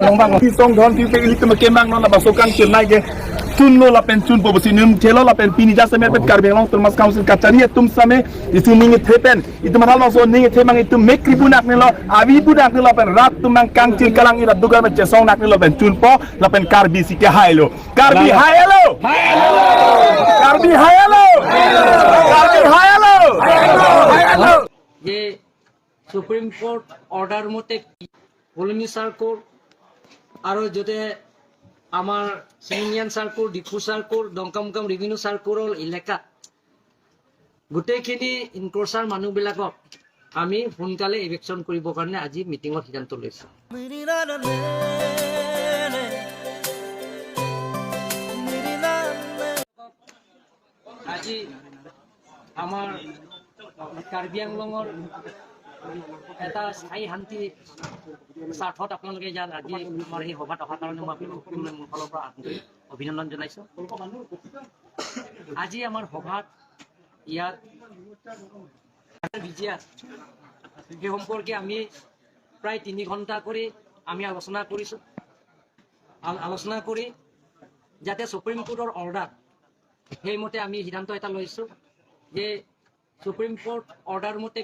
Song don ti pe ilit ke mang non la baso kang chil nai ke tun lo la pen chun po bosi nim chelo la pen pini jasa mer pet Karbi Anglong Autonomous Council kachari tum same itu ning thepen itu manal so ning the mang itu mekri bunak ni lo avi bunak ni lo pen rat tum mang kang chil kalang ira dugar me chesong nak ni lo pen chun po la pen Karbi si ke hailo Karbi hailo Karbi hailo Karbi hailo hailo যে supreme court order মতে colony circle আৰু য'তে আমাৰ চিমিনিয়ান circle, Diphu circle, ডংকামুকাম revenue চাৰ্কলৰ এলেকাত গোটেইখিনি ইনক্ৰচাৰ মানুহবিলাকক আমি সোনকালে ইভিকশ্যন কৰিবৰ কাৰণে আজি মিটিঙত সিদ্ধান্ত লৈছোঁ। আজি আমাৰ কাৰ্বি আংলঙৰ এটা স্থায়ী শান্তি স্বাৰ্থত আপোনালোকে ইয়াত আজি আমাৰ এই সভাত অহাৰ কাৰণে মই আপোনালোক সকলোলৈ মোৰ ফালৰ পৰা আন্তৰিক অভিনন্দন জনাইছোঁ। আজি আমাৰ সভাত ইয়াত বিজিয়াত সেই সম্পৰ্কে আমি প্ৰায় 3 ঘণ্টা কৰি আমি আলোচনা কৰিছোঁ। আলোচনা কৰি যাতে সুপ্ৰিম কোৰ্টৰ অৰ্ডাৰ সেইমতে আমি সিদ্ধান্ত এটা লৈছোঁ যে সুপ্ৰিম কোৰ্ট অৰ্ডাৰ মতে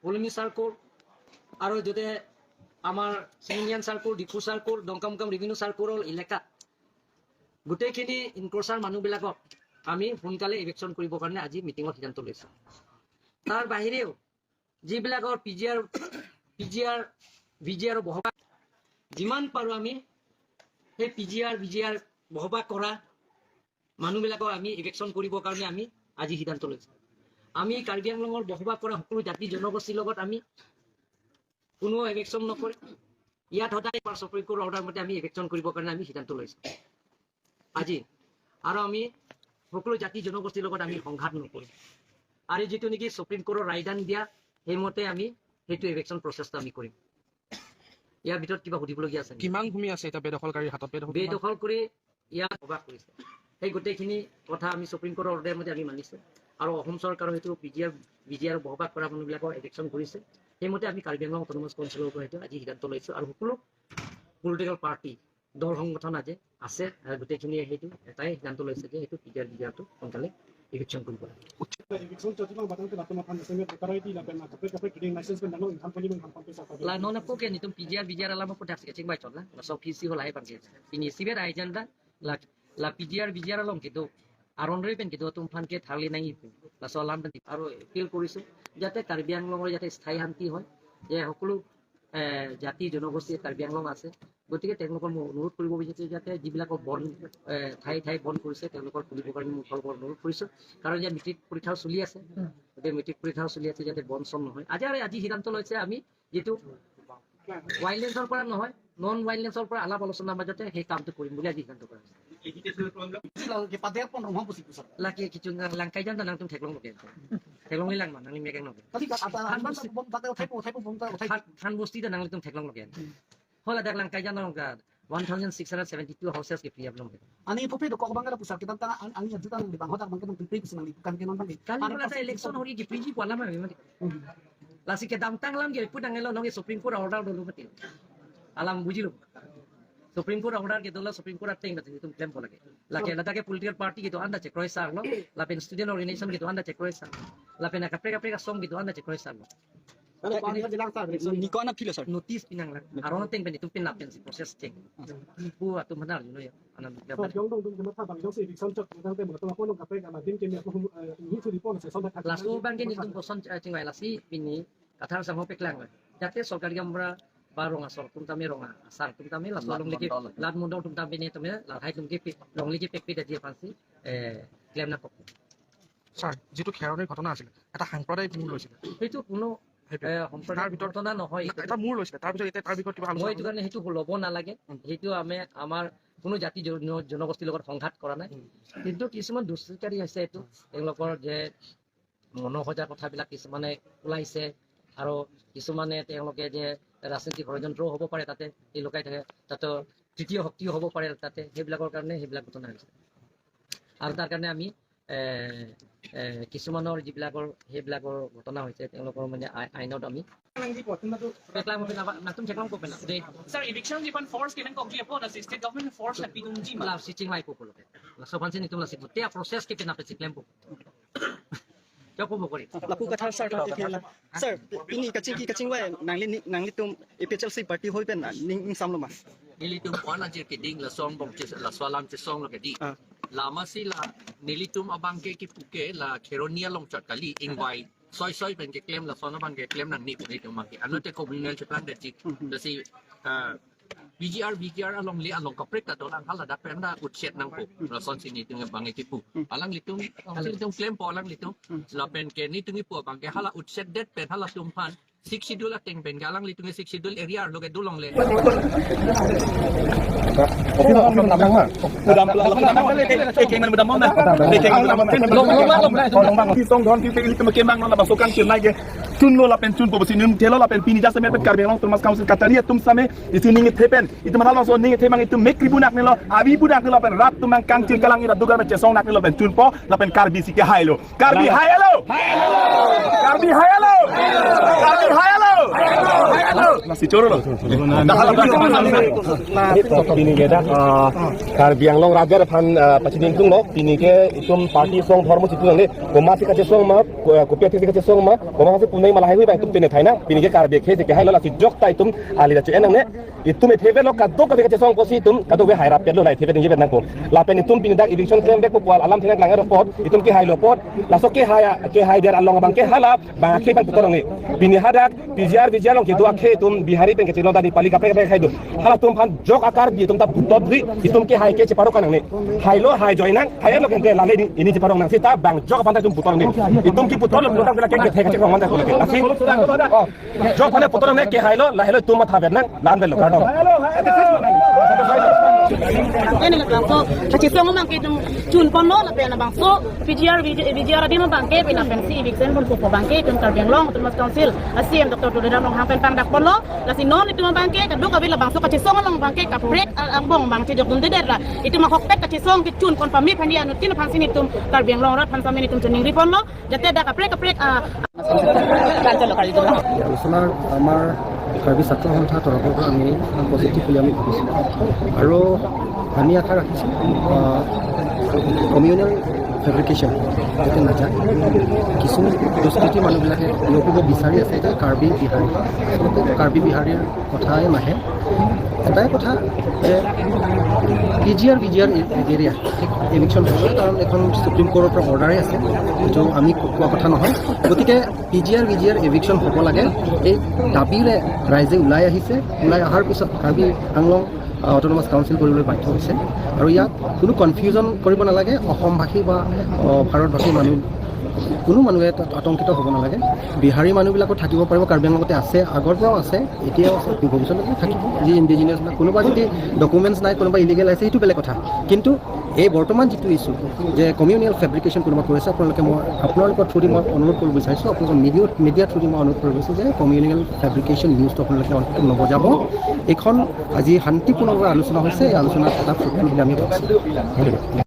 কলনী চাৰ্কল আৰু য'তে আমাৰ চিমিনিয়ান চাৰ্কল, ডিফু চাৰ্কল, ডংকামুকাম ৰেভিনিউ চাৰ্কলৰ এলেকাত গোটেইখিনি ইনক্ৰচাৰ মানুহবিলাকক আমি সোনকালে ইভিকশ্যন কৰিবৰ কাৰণে আজি মিটিঙত সিদ্ধান্ত লৈছোঁ। তাৰ বাহিৰেও যিবিলাকৰ P G R B G R বসবাস যিমান পাৰোঁ আমি সেই P G R B G R বসবাস কৰা মানুহবিলাকক আমি ইভিকশ্যন কৰিবৰ কাৰণে আমি আজি সিদ্ধান্ত লৈছোঁ। আমি কাৰ্বি আংলঙৰ বসবাস কৰা সকলো জাতি জনগোষ্ঠীৰ লগত আমি কোনো ইভিকশ্যন নকৰে। ইয়াত সদায় সুপ্ৰিম কোৰ্ট অৰ্ডাৰ মতে আমি ইভিকশ্যন কৰিবৰ কাৰণে আমি সিদ্ধান্ত লৈছোঁ আজি। আৰু আমি সকলো জাতি জনগোষ্ঠীৰ লগত আমি সংঘাত নকৰোঁ আৰু যিটো নেকি সুপ্ৰিম কোৰ্টৰ ৰায়দান দিয়া সেইমতে আমি সেইটো ইভিকশ্যন প্ৰচেছটো আমি কৰিম। ইয়াৰ ভিতৰত কিবা সুধিবলগীয়া আছে নেকি? কিমান ভূমি আছে এতিয়া বেদখলকাৰীৰ হাতত? বেদখল কিমান? বেদখল কৰি ইয়াত বসবাস কৰিছে সেই গোটেইখিনি কথা আমি সুপ্ৰিম কোৰ্টৰ অৰ্ডাৰ মতে আমি মানিছোঁ আৰু অসম চৰকাৰৰ সেইটো P G R বসবাস কৰা মানুহবিলাকৰ ইভিকশ্যন কৰিছে। সেইমতে আমি কাৰ্বি আংলং অট'নমাছ কাউন্সিলৰ পৰা সেইটো আজি সিদ্ধান্ত লৈছোঁ আৰু সকলো পলিটিকেল পাৰ্টি দল সংগঠন আজি আছে আৰু গোটেইখিনিয়ে সেইটো এটাই সিদ্ধান্ত লৈছে যে সেইটো P G R B G আৰটো সোনকালে ইভিকশ্যন কৰিব লাগে। La nona po ke nitum PGR BGR alama po tax ching bai chon la la so PC hol ai pan ke ini sibet ai jan da la la PGR BGR along ke do aron re pen ke do tum phan ke thali nai la so alam আৰু appeal কৰিছো যাতে কাৰ্বি আংলঙৰ যাতে স্থায়ী শান্তি হয়, যে সকলো জাতি জনগোষ্ঠী কাৰ্বি আংলং আছে, গতিকে তেওঁলোকৰ মই অনুৰোধ কৰিব বিচাৰিছো যাতে যিবিলাকৰ বন ঠাই ঠাই বন কৰিছে তেওঁলোকৰ খুলিবৰ কাৰণে মোৰ ফালৰ পৰা অনুৰোধ কৰিছো। কাৰণ ইয়াত মেট্ৰিক পৰীক্ষাও চলি আছে, গতিকে মেট্ৰিক পৰীক্ষাও চলি আছে যাতে বন চন নহয়। আজি আৰু আজি সিদ্ধান্ত লৈছে আমি যিটো ৱাইল্ডলেণ্ডছৰ পৰা নহয় নন ৱাইল্ডলেণ্ডছৰ পৰা আলাপ আলোচনাৰ মাজতে সেই কামটো কৰিম বুলি আজি সিদ্ধান্ত কৰা হৈছে। Laki kichu langkai jam nang tum theklong loke theklong ni lang ma nang ni mekeng loke than bosti da nang tum theklong loke hola dak langkai jam nang ka 1672 houses ke free ablong Ani ipo ko bangala pusar kita ta ang juta nang libang hotak bangka nang pipri nang lipukan kenon bang kali pula ta election hori ki free ji kwala ma mati lasi ke dam tang lam ge pu dang lo nong supreme court order dolu mati alam bujilo supreme court order ke dola supreme court ateng mati tum claim bolage lake ladake political party ke to anda che kroi sar lo la pen student organization ke to anda che kroi sar la pen ka preka preka song ke to anda che kroi sar lo notice pinang la aron teng pen tum pin la pen si process teng pu atum hanar you know ya anam lasu bangke ni tum koson chingwai lasi pini kathar samho peklang যাতে চৰকাৰী আমৰা বা ৰঙা চৰ তুমতামে ৰঙা আচাৰ তুমতামে লাচু লংলিকি লাট মুণ্ডৰ তুমতামে নি তুমি লাঠাই তুমকি লংলিকি পেকপি দাজি ফান্সি ক্লেম না কক। ছাৰ, যিটো খেৰণিৰ ঘটনা আছিলে এটা সাম্প্ৰদায়িক মূৰ লৈছিলে, সেইটো কোনো সেইটোৱে। সম্প্ৰদায়িক তাৰ ভিতৰত ঘটনা নহয়, এটা মূৰ লৈছিলে, তাৰপিছত এতিয়া তাৰ বিষয়ত কিবা মই আলোচনা এইটো কাৰণে সেইটো ল'ব নালাগে। সেইটো আমি আমাৰ কোনো জাতি জনগোষ্ঠীৰ লগত সংঘাত কৰা নাই, কিন্তু কিছুমান দুষ্কৃতিকাৰী হৈছে এইটো তেওঁলোকৰ যে মনোসজা কথাবিলাক কিছুমানে ওলাইছে আৰু কিছুমানে তেওঁলোকে যে ৰাজনৈতিক ষড়যন্ত্ৰও হ'ব পাৰে তাতে লুকাই থাকে, তাতে তৃতীয় শক্তিও হ'ব পাৰে তাতে, সেইবিলাকৰ কাৰণে সেইবিলাক ঘটনা হৈছে। আৰু তাৰ কাৰণে আমি এ, এ, কিছুমানৰ যিবিলাকৰ সেইবিলাকৰ ঘটনা হৈছে, তেওঁলোকৰ মানে আইনত আমি Sir, eviction jipan force kimen kok po na state government force na pinung jima. La si ching lai po lo la so phan sin tum la si te process ke pena pe claim po jo po kori. Lapu kathar sir sir pini kaching ki kaching wai nangli nangli tum APHLC party hoi pen ning ning samlo ma. Nilitum kuan anjir ke ding la song bong che la swalam che song lo ke di la ma si la nilitum abang ke ki puke la kheronia long chat kali ingwai soi soi pen ke claim la son abang ke claim nang ni ni tum ke anu te communal che plan de chi la si BGR BGR along li along kaprek ta dolang hala da pen da utchet nang po la son si ni tung bang ke pu alang litum litum claim po alang litum la pen ke ni tung pu bang ke hala utchet det pen hala tum phan six schedule ateng pen galang litung six schedule area lo ke dulong le. Chun lo la pen chun po si nim thelo la pen pini jasa met karbi long termas council kataria tum same itu ningi thepen itu manalo so ningi themang itu mek ribunak nelo abi budak nelo pen rat tumang kangcil kalang ira dugar me chesong nak nelo pen chun po la pen karbi si ke hailo karbi hailo karbi hailo karbi hailo la si choro lo pini ke dak karbi anglong raja phan pachidin tung lo pini ke itum party song ধর্ম চিtu nang le koma si kache song ma kopia thi kache song ma koma si punai malahai hui ba itum tene thaina pini ke karbi khe ke hai lo la si jok ta itum ali da che enang ne itum e thebe lo kaddo ka kache song ko si itum kaddo we hai rap lo lai thebe ding je nang ko la pen itum pini dak eviction claim bek po alam thena lang ro pot itum ke hai lo pot la so ke hai der along bang ke hala ba khe ban putorong ne pini hadak PGR BGR long ke do akhe itum bihari pen ke chilo da pali ka pe khai do hala tum phan jok akar bi itum ta putot ri itum ke hai ke cheparo kanang ne hai lo hai joinang hai lo kente lale ini cheparo nang sita bang jok phan tum putorong ne itum ki putor lo putorong ke ke the ke chong man ta ko le asi jok phane putorong ne ke hai lo la hello tum ma tha nang lan bel lo ka ene la bangso kachi song mang ke tum chun pon lo la pe na bangso PGR BGR di bang ke pina pen si eviction pon po bang ke tum karbi anglong tum council ACM Dr. Tuliram long hang pen pang dak pon lo la si non itu bang ke ka duk la bangso kachi song long bang ke ka break ang bong bang che jok dun de la itu ma khok pek kachi song ke chun pon pami phani anu tin phang sin tum karbi anglong rat phang samin tum chuning ri pon lo jate da ka break আলোচনাৰ আমাৰ কাৰ্বি ছাত্ৰ সন্থাৰ তৰফৰ পৰা আমি positive বুলি আমি ভাবিছোঁ আৰু আমি আশা ৰাখিছোঁ কমিউনেল ফেব্ৰিকেশ্যন যাতে নাযায়। কিছু দুষ্কৃতি মানুহবিলাকে বিয়পিব বিচাৰি আছে এতিয়া কাৰ্বি বিহাৰী, আচলতে কাৰ্বি বিহাৰীৰ কথাই নাহে। এটাই কথা যে PGR BGR area eviction হ'ব, কাৰণ এখন সুপ্ৰিম কোৰ্টৰ পৰা অৰ্ডাৰেই আছে, এইটো আমি কোৱা কথা নহয়। গতিকে PGR BGR eviction হ'ব লাগে, এই দাবীৰে ৰাইজে ওলাই আহিছে। ওলাই অহাৰ পিছত কাৰ্বি আংলং অট'নমাছ কাউন্সিল কৰিবলৈ বাধ্য হৈছে আৰু ইয়াত কোনো কনফিউজন কৰিব নালাগে। অসমভাষী বা ভাৰতভাষী মানুহ কোনো মানুহে তাত আতংকিত হ'ব নালাগে। বিহাৰী মানুহবিলাকো থাকিব পাৰিব, কাৰ্বি আংলঙতে আছে, আগৰ পৰাও আছে, এতিয়াও আছে, ভৱিষ্যতলৈকে থাকিব। যি ইণ্ডিজিনিয়াছবিলাক কোনোবা যদি ডকুমেণ্টছ নাই, কোনোবা ইলিগেল আছে, সেইটো বেলেগ কথা। কিন্তু এই বৰ্তমান যিটো ইছ্যু যে কমিউনেল ফেব্ৰিকেশ্যন কোনোবা কৰিছে, আপোনালোকে মই আপোনালোকৰ থ্ৰুদি মই অনুৰোধ কৰিব বিচাৰিছোঁ, আপোনালোকৰ মিডিয়াৰ থ্ৰুদি মই অনুৰোধ কৰিব বিচাৰিছোঁ যে কমিউনেল ফেব্ৰিকেশ্যন নিউজটো আপোনালোকে অন্তত নবজাব। এইখন আজি শান্তিপূৰ্ণভাৱে আলোচনা হৈছে, এই আলোচনাত এটা ফ্ৰুটফুল বুলি আমি ভাবিছোঁ।